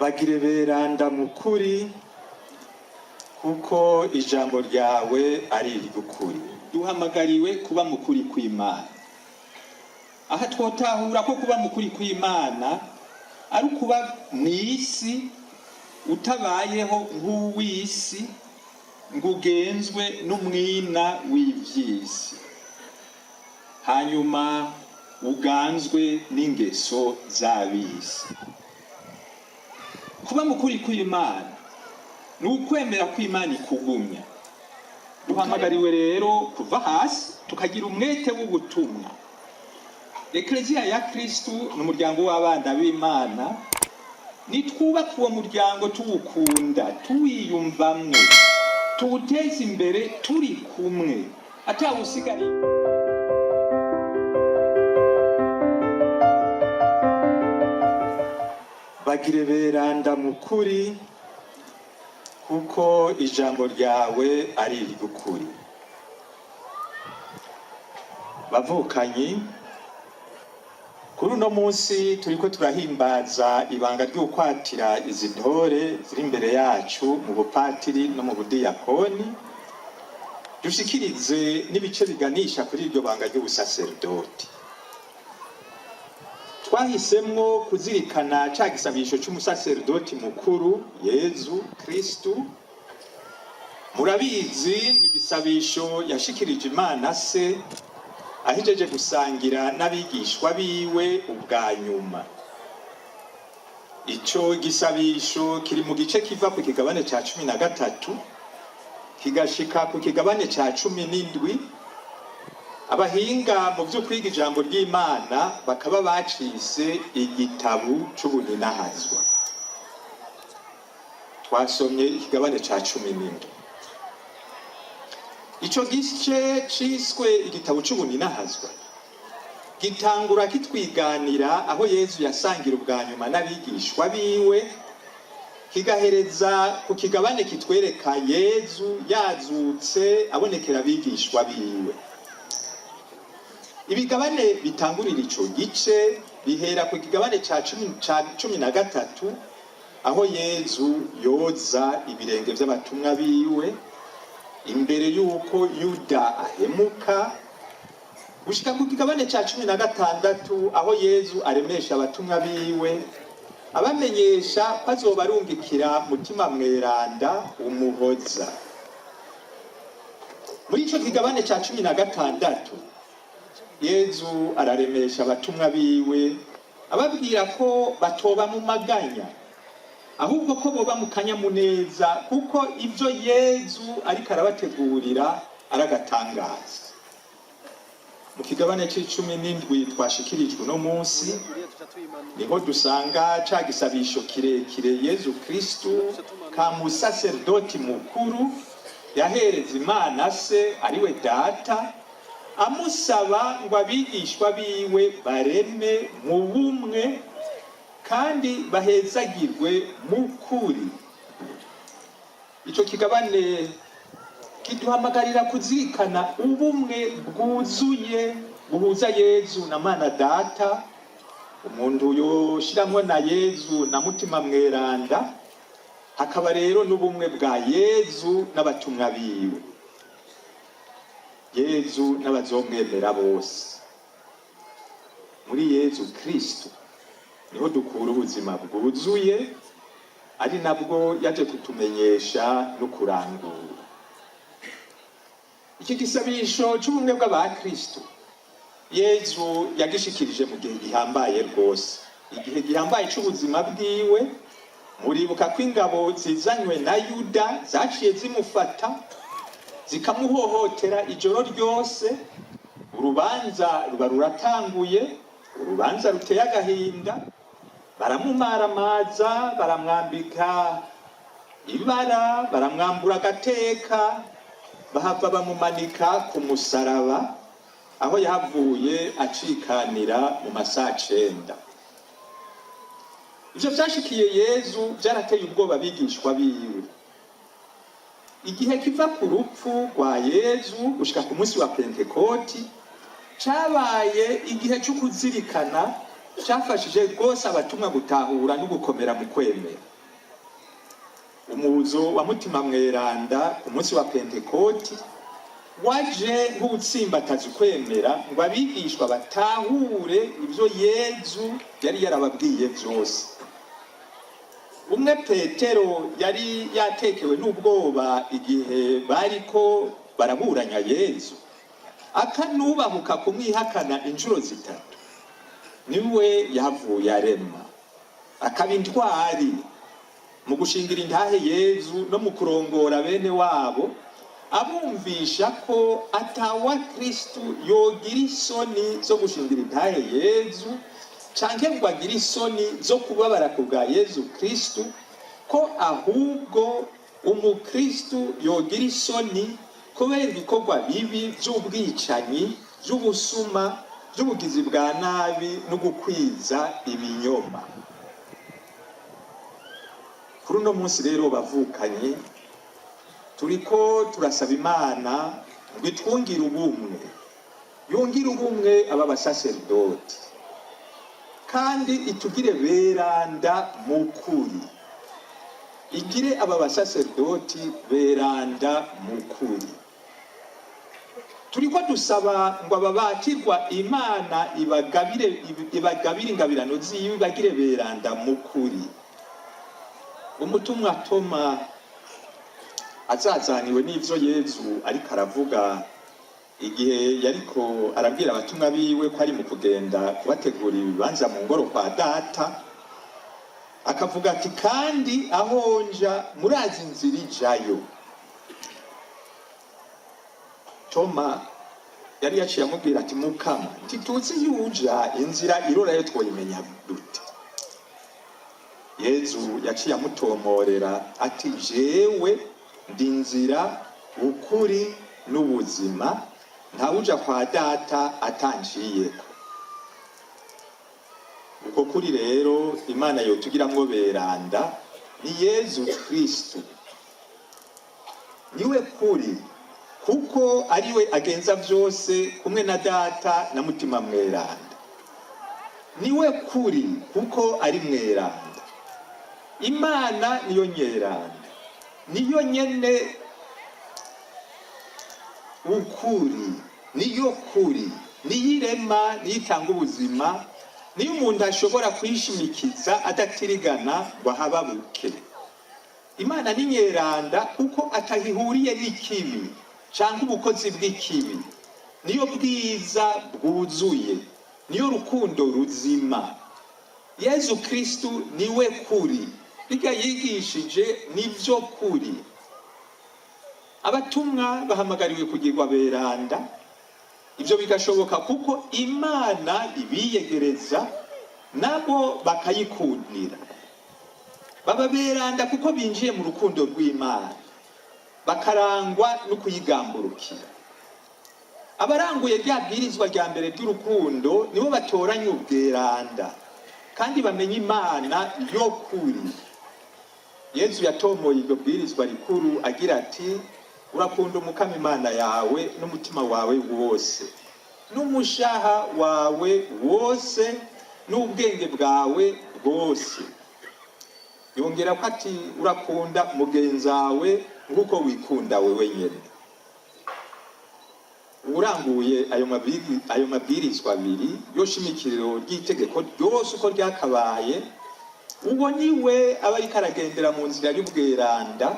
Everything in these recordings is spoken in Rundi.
Bagire beranda mu kuri, kuko ijambo ryawe ari iry'ukuri. Duhamagariwe kuba mu kuri kw'Imana. Aha twotahura ko kuba mu kuri kw'Imana ari ukuba mw'isi utabayeho nk'uw'isi, ngo ugenzwe n'umwina w'ivy'isi, hanyuma uganzwe n'ingeso z'ab'isi. Kuba mu kuri kw'Imana ni ukwemera ko Imana ikugumya. Duhamagariwe rero kuva hasi tukagira umwete w'ubutumwa. Ekleziya ya Kristu ni umuryango w'abana b'Imana. Nitwubaka uwo muryango tuwukunda, tuwiyumvamwo, tuwuteze imbere turi kumwe, atawusigariye. Bagire beranda mu kuri, kuko ijambo ryawe ari iry'ukuri. Bavukanyi, kuri uno munsi turiko turahimbaza ibanga ry'ukwatira izi ntore ziri imbere yacu mu bupatiri no mu budiyakoni, dushikirize n'ibice biganisha kuri iryo banga ry'ubusaserdoti. Twahisemwo kuzirikana ca gisabisho c'umusaserdoti mukuru Yezu Kristu. Murabizi, ni igisabisho yashikirije Imana Se ahejeje gusangira n'abigishwa biwe ubwa nyuma. Ico gisabisho kiri mu gice kiva ku kigabane ca 13 kigashika ku kigabane ca 17. Abahinga mu vyo kwiga ijambo ry'Imana bakaba bacise igitabu c'ubuninahazwa. Twasomye ikigabane ca 17. Ico gice ciswe igitabo c'ubuninahazwa gitangura kitwiganira aho Yezu yasangira ubwa nyuma n'abigishwa biwe, kigahereza ku kigabane kitwereka Yezu yazutse abonekera abigishwa biwe. Ibigabane bitangurira ico gice bihera ku kigabane ca 13, aho Yezu yoza ibirenge vy'abatumwa biwe imbere y'uko Yuda ahemuka, gushika ku kigabane ca 16, aho Yezu aremesha abatumwa biwe, abamenyesha ko azobarungikira Mutima Mweranda umuhoza. Muri ico kigabane ca 16, Yezu araremesha abatumwa biwe, ababwira ko batoba mu maganya, ahubwo ko boba mu kanyamuneza, kuko ivyo Yezu ariko arabategurira aragatangaza. Mu kigabane c'17 twashikirijwe uno munsi, niho dusanga ca gisabisho kirekire Yezu Kristu ka musaserdoti mukuru yahereza Imana Se, ariwe Data, amusaba ngo abigishwa biwe bareme mu bumwe kandi bahezagirwe mu kuri. Ico kigabane kiduhamagarira kuzirikana ubumwe bwuzuye buhuza Yezu na Mana Data, umuntu yoshiramwo na Yezu na Mutima Mweranda, hakaba rero n'ubumwe bwa Yezu n'abatumwa biwe, Yezu n'abazomwemera bose. Muri Yezu Kristu niho dukura ubuzima bwuzuye, ari nabwo yaje kutumenyesha no kurangura. Iki gisabisho c'ubumwe bw'abakristu Yezu yagishikirije mu gihe gihambaye rwose, igihe gihambaye c'ubuzima bwiwe. Muribuka ko ingabo zizanywe na Yuda zaciye zimufata, zikamuhohotera ijoro ryose. Urubanza ruba ruratanguye, urubanza ruteye agahinda. Baramumaramaza, baramwambika ibara, baramwambura agateka, bahava bamumanika ku musaraba, aho yahavuye acikanira mu masaha 9. Ivyo vyashikiye Yezu vyarateye ubwoba abigishwa biwe. Igihe kiva ku rupfu rwa Yezu gushika ku munsi wa Pentekoti cabaye igihe co kuzirikana Cyafashije rwose abatumwa gutahura no gukomera mu kwemera. Umuzo wa Mutima Mweranda ku munsi wa Pentekoti waje nk'ubutsimbataza ukwemera, ngo abigishwa batahure ibyo Yezu yari yarababwiye byose. Umwe Petero yari yatekewe n'ubwoba igihe bariko baraburanya Yezu, akanubahuka kumwihakana inshuro zitatu, niwe yavuye arema akaba intwari mu gushingira intahe Yezu no mu kurongora bene wabo, abumvisha ko atawa Kristu yogira isoni zo gushingira intahe Yezu canke ngo agire isoni zo kubabara ku bwa Yezu Kristu, ko ahubwo umukristu yogira isoni kubera ibikorwa bibi by'ubwicanyi, by'ubusuma, by'ubugizi bwa nabi no gukwiza ibinyoma. Kuri uno munsi rero, bavukanye, turiko turasaba Imana ngo itwungire ubumwe, yungire ubumwe aba basaserdoti, kandi itugire beranda mu kuri, igire aba basaserdoti beranda mu kuri. Turiko dusaba ngo aba bakirwa Imana ibagabire, ibagabire ingabirano ziwe, ibagire beranda mu kuri. Umutumwa Toma azazaniwe n'ivyo Yezu ariko aravuga igihe yariko arabwira abatumwa biwe ko ari mu kugenda kubategurira ibibanza mu ngoro kwa Data, akavuga ati: "Kandi aho nja murazi inzira ijayo." Toma yari yaciye amubwira ati: "Mukama, ntituzi iyo uja, inzira irorayo twoyimenya dute?" Yezu yaciye amutomorera ati: "Jewe ndi inzira, ukuri n'ubuzima, ntawuja kwa Data atanciyeko." Uko kuri rero Imana yotugiramwo beranda ni Yezu Kristu. Niwe kuri, kuko ariwe agenza vyose kumwe na Data na Mutima Mweranda. Niwe kuri kuko ari mweranda. Imana niyo nyeranda, niyo nyene ukuri, niyo kuri, niyo irema, niyo itanga ubuzima, niyo umuntu ashobora kwishimikiza adatirigana ngo ahababuke. Imana ni nyeranda kuko atahihuriye n'ikibi canke ubukozi bw'ikibi. Niyo bwiza bwuzuye, niyo rukundo ruzima. Yezu Kristu niwe kuri, birya yigishije nivyo kuri. Abatumwa bahamagariwe kugirwa beranda. Ivyo bigashoboka kuko Imana ibiyegereza, nabo bakayikundira. Baba beranda kuko binjiye mu rukundo rw'Imana, bakarangwa no kuyigamburukira. Abaranguye rya bwirizwa rya mbere ry'urukundo nibo batoranya ubweranda kandi bamenya Imana yo kuri. Yezu yatomoye iryo bwirizwa rikuru agira ati: "Urakunda Umukama Imana yawe n'umutima wawe wose, n'umushaha wawe wose, n'ubwenge bwawe bwose." Yongera ko ati: "Urakunda mugenzawe nk'uko wikunda wewe nyene." Uranguye ayo mabwirizwa abiri yoshimikiriro ry'itegeko ryose uko ryakabaye, uwo niwe aba ariko aragendera mu nzira y'ubweranda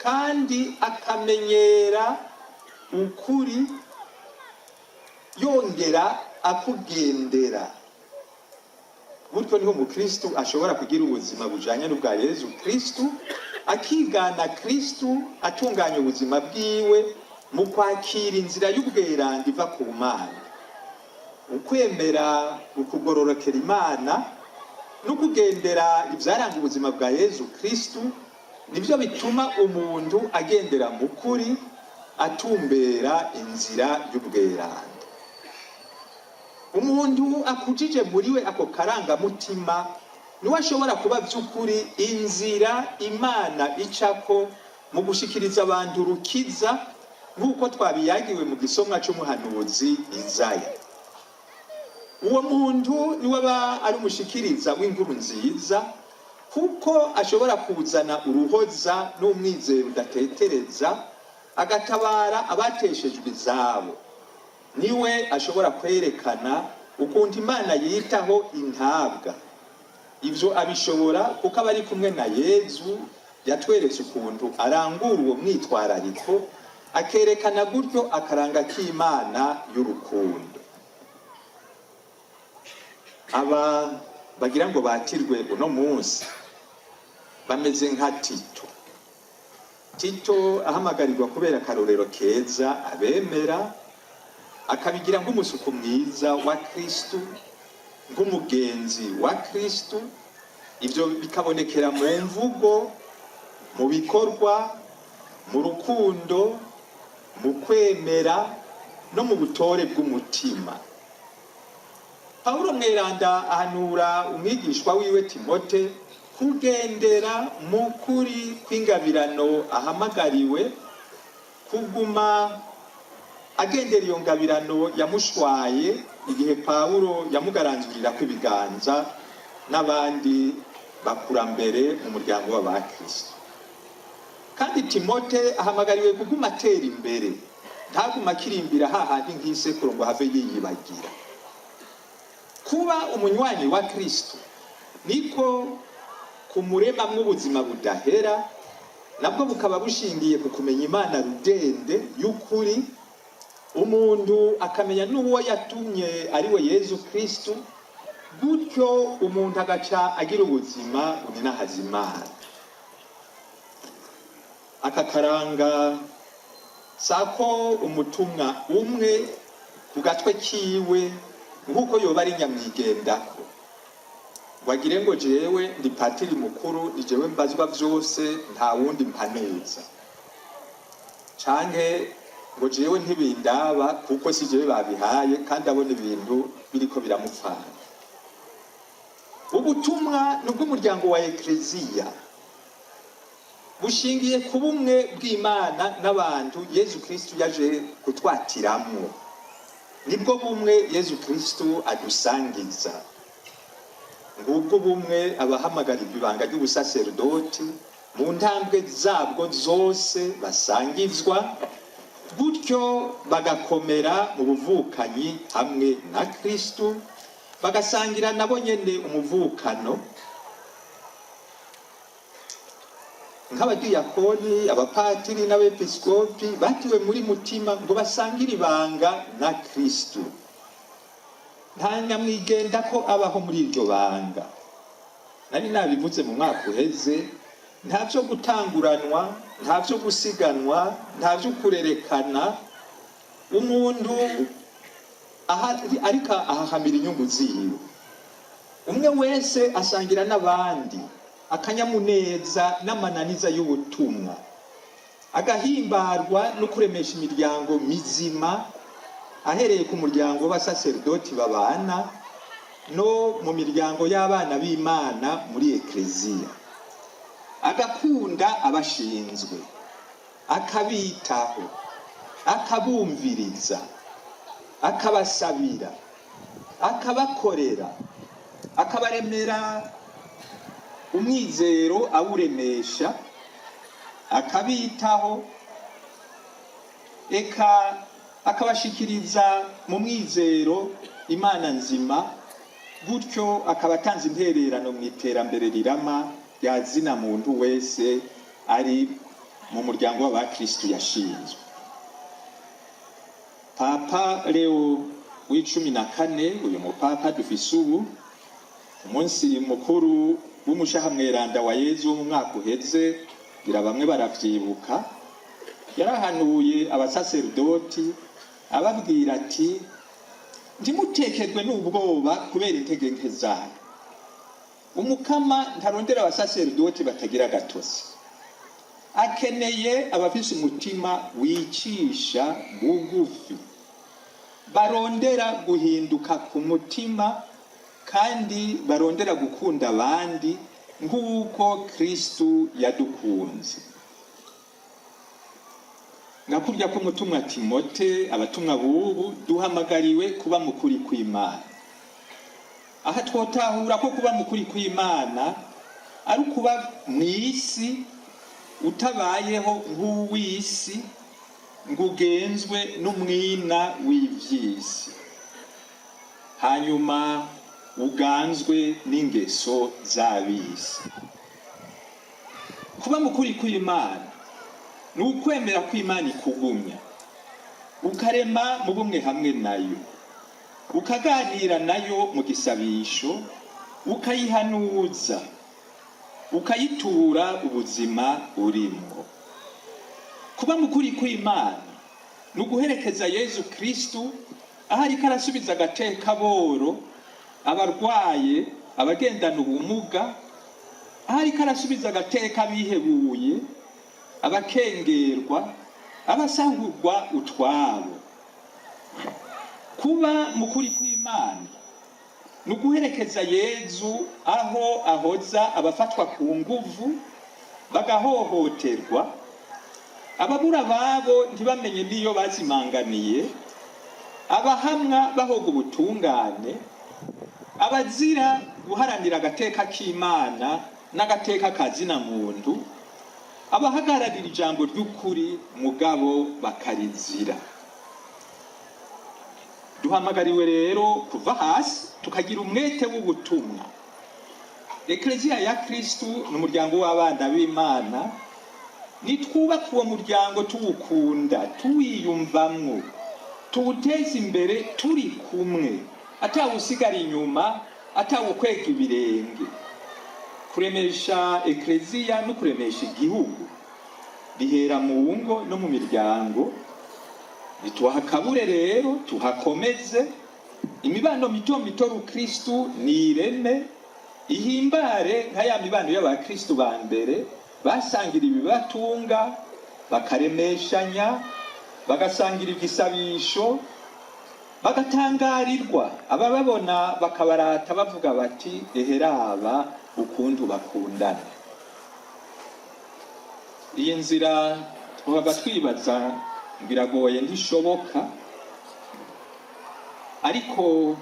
kandi akamenyera ukuri, yongera akugendera. Gutyo niho umukristu ashobora kugira ubuzima bujanye n'ubwa Yezu Kristu, akigana Kristu, atunganya ubuzima bwiwe mu kwakira inzira y'ubweranda iva ku Mana. Ukwemera, ukugororokera Imana no kugendera ivyaranga ubuzima bwa Yezu Kristu nivyo bituma umuntu agendera mu kuri, atumbera inzira y'ubweranda. Umuntu akujije muri we ako karangamutima niwe ashobora kuba by'ukuri inzira Imana icako mu gushikiriza abantu urukiza, nk'uko twabiyagiwe mu gisomwa c'umuhanuzi Izaya. Uwo muntu niwe aba ari umushikiriza w'inkuru nziza, kuko ashobora kuzana uruhoza n'umwizero udatetereza, agatabara abateshejwe izabo. Niwe ashobora kwerekana ukuntu Imana yitaho intabwa. Ibyo abishobora kuko aba ari kumwe na Yezu, yatweretse ukuntu arangura uwo mwitwarariko, akerekana gutyo akaranga k'Imana y'urukundo. Aba bagira ngo batirwe uno munsi bameze nka Tito. Tito ahamagarirwa kubera akarorero keza abemera, akabigira nk'umusuku mwiza wa Kristu, nk'umugenzi wa Kristu. Ibyo bikabonekera mu mvugo, mu bikorwa, mu rukundo, mu kwemera no mu butore bw'umutima. Pawulo mweranda ahanura umwigishwa wiwe Timote kugendera mu kuri kw'ingabirano ahamagariwe, kuguma agendera iyo ngabirano yamushwaye igihe Pawulo yamugaranzurirako ibiganza n'abandi bakurambere mu muryango w'abakristo. Kandi Timote ahamagariwe kuguma atera imbere, ntaguma akirimbira hahandi nk'isekuru ngo have yiyibagira. Kuba umunywanyi wa Kristo niko kumuremamwo ubuzima budahera, nabwo bukaba bushingiye ku kumenya Imana rudende y'ukuri, umuntu akamenya n'uwo yatumye ari we Yezu Kristo. Gutyo umuntu agaca agira ubuzima buninahaza Imana. Aka karanga sako umutumwa umwe ku gatwe kiwe, nk'uko yoba ari nyamwigendako, wagire ngo jewe ndi patiri mukuru, ni jewe mbazwa vyose, nta wundi mpanuza, canke ngo jewe ntibindaba kuko si jewe babihaye, kandi abona ibintu biriko biramupfana. Ubutumwa ni ubw'umuryango wa Ekleziya, bushingiye ku bumwe bw'Imana n'abantu Yezu Kristu yaje kutwatiramwo. Nibwo bumwe Yezu Kristu adusangiza. Ngubwo bumwe abahamagarirwa ibanga ry'ubusaserdoti mu ntambwe zabwo zose basangizwa, gutyo bagakomera mu buvukanyi hamwe na Kristu, bagasangira nabo nyene umuvukano nk'abadiyakoni, abapatiri n'abepiskopi batiwe muri mutima ngo basangire ibanga na Kristu. Nta nyamwigenda ko abaho muri iryo banga. Nari nabivuze mu mwaka uheze, nta vyo gutanguranwa, nta vyo gusiganwa, nta vyo kurerekana. Umuntu ariko ahahamira inyungu ziwe. Umwe wese asangira n'abandi akanyamuneza n'amananiza y'ubutumwa, agahimbarwa no kuremesha imiryango mizima, ahereye ku muryango w'abasaserdoti babana no mu miryango y'abana b'Imana muri ekleziya, agakunda abashinzwe, akabitaho, akabumviriza, akabasabira, akabakorera, akabaremera umwizero awuremesha, akabitaho, eka akabashikiriza mu mwizero Imana nzima. Gutyo akaba atanze intererano mu iterambere rirama rya zina muntu wese ari mu muryango w'abakristu yashinzwe. Papa Leo wa 14, uyu mupapa dufise ubu, umunsi mukuru w'umushaha mweranda wa Yezu wo mu mwaka uheze, ngira bamwe baravyibuka, yarahanuye abasaserdoti ababwira ati: "Ntimutekerwe n'ubwoba kubera intege nke zanyu. Umukama ntarondera abasaserdoti batagira agatotsi, akeneye abafise umutima wicisha bugufi, barondera guhinduka ku mutima kandi barondera gukunda abandi nk'uko Kristu yadukunze." Nka kurya k'umutumwa Timote, abatumwa b'ubu duhamagariwe kuba mukuri kw'Imana. Aha twotahura ko kuba mu kuri kw'Imana ari ukuba mw'isi utabayeho nk'uw'isi, ngo ugenzwe n'umwina w'ivy'isi, hanyuma uganzwe n'ingeso z'ab'isi. Kuba mu kuri kw'Imana ni ukwemera ko Imana ikugumya, ukarema mu bumwe hamwe nayo, ukaganira nayo mu gisabisho, ukayihanuza, ukayitura ubuzima urimwo. Kuba mu kuri kw'Imana ni uguherekeza Yezu Kristu aho ariko arasubiza agateka boro, abarwaye, abagendana ubumuga, aho ariko arasubiza agateka abihebuye, abakengerwa, abasahurwa utwabo. Kuba mu kuri kw'Imana ni uguherekeza Yezu aho ahoza abafatwa ku nguvu bagahohoterwa, ababura ababo ntibamenye n'iyo bazimanganiye, abahamwa bahoga ubutungane, abazira guharanira agateka k'Imana n'agateka ka zina muntu, abahagararira ijambo ry'ukuri mugabo bakarizira. Duhamagariwe rero kuva hasi tukagira umwete w'ubutumwa. Ekleziya ya Kristu ni umuryango w'abana b'Imana. Nitwubaka uwo muryango tuwukunda, tuwiyumvamwo, tuwuteze imbere turi kumwe, atawusigara inyuma, atawukwega ibirenge. Kuremesha ekleziya no kuremesha igihugu bihera mu ngo no mu miryango. Nituhakabure rero, tuhakomeze imibano mito mito rukristu ni ireme ihimbare nka ya mibano y'abakristu ba mbere basangira ibibatunga, bakaremeshanya, bagasangira igisabisho, bagatangarirwa, abababona bakabarata bavuga bati eheraba ukuntu bakundana. Iyi nzira twaba twibaza ngo iragoye, ntishoboka, ariko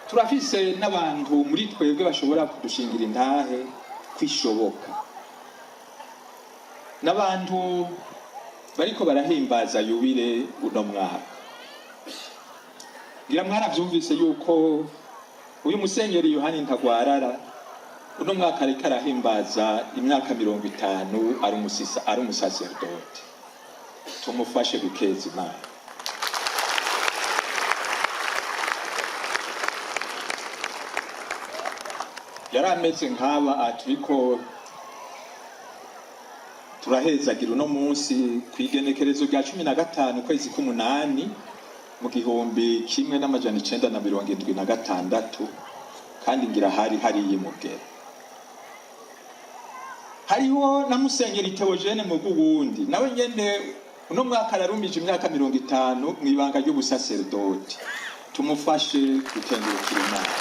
turafise n'abantu muri twebwe bashobora kudushingira intahe kwishoboka, n'abantu bariko barahimbaza yubile uno mwaka. Ngira mwaravyumvise yuko uyu musenyeri Yohani Ntagwarara uno mwaka ariko arahimbaza imyaka 50 ari umusaserodoti. Tumufashe gukeza Imana. Yari ameze nk'aba turiko turahezagira uno munsi kw'igenekerezo rya 15 ukwezi k'umunani mu 1976, kandi ngira hari hariya imugera. Hariho na musenyeri Theogene Muguwundi, nawe nyene uno mwaka ararumije imyaka 50 mw'ibanga ry'ubusaserdoti. Tumufashe gukengurukira Imana.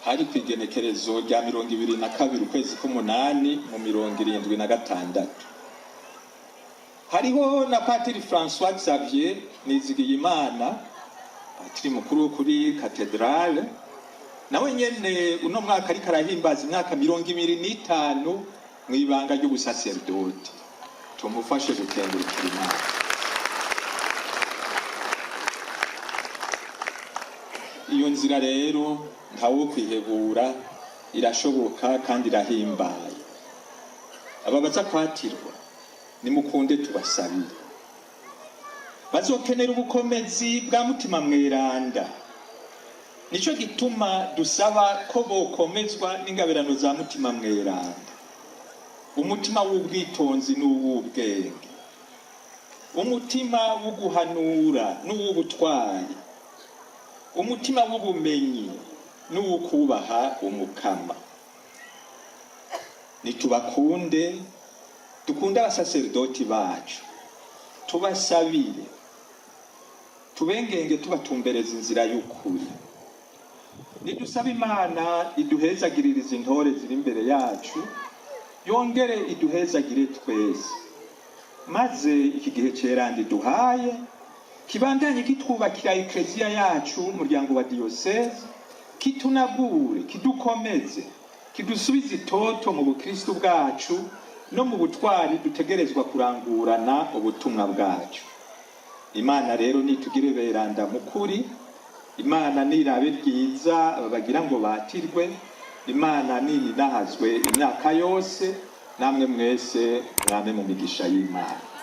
Hari kw'igenekerezo rya 22 ukwezi k'umunani mu 76. Hariho na Patiri François Xavier Nizigiyimana, patiri mukuru kuri katedrale, nawe nyene uno mwaka ariko arahimbaza imyaka 25 mw'ibanga ry'ubusaserdoti. Tumufashe gukengurukira Imana. Iyo nzira rero ntawo kwihebura, irashoboka kandi irahimbaye. Aba baza kwatirwa nimukunde tubasabire. Bazokenera ubukomezi bwa mutima mweranda. Nico gituma dusaba ko bokomezwa n'ingabirano za mutima mweranda. Umutima w'ubwitonzi n'uw'ubwenge, umutima w'uguhanura n'uw'ubutwari, umutima w'ubumenyi n'uw'ukubaha umukama. Nitubakunde, dukunde abasaserdoti bacu, tubasabire, tubengenge, tubatumbereza inzira y'ukuri. Nidusaba Imana iduhezagiririza intore ziri imbere yacu, yongere iduhezagire twese, maze iki gihe ceranda iduhaye kibe Kibandanye kitwubakira ekleziya yacu, umuryango wa diyoseze, kitunagure, kidukomeze, kidusubize itoto mu bukristu bwacu no mu butwari dutegerezwa kurangurana ubutumwa bwacu. Imana rero nitugire beranda mu kuri, Imana nirabe ryiza aba bagira ngo batirwe, Imana nininahazwe imyaka yose, namwe mwese mwame mu migisha y'Imana.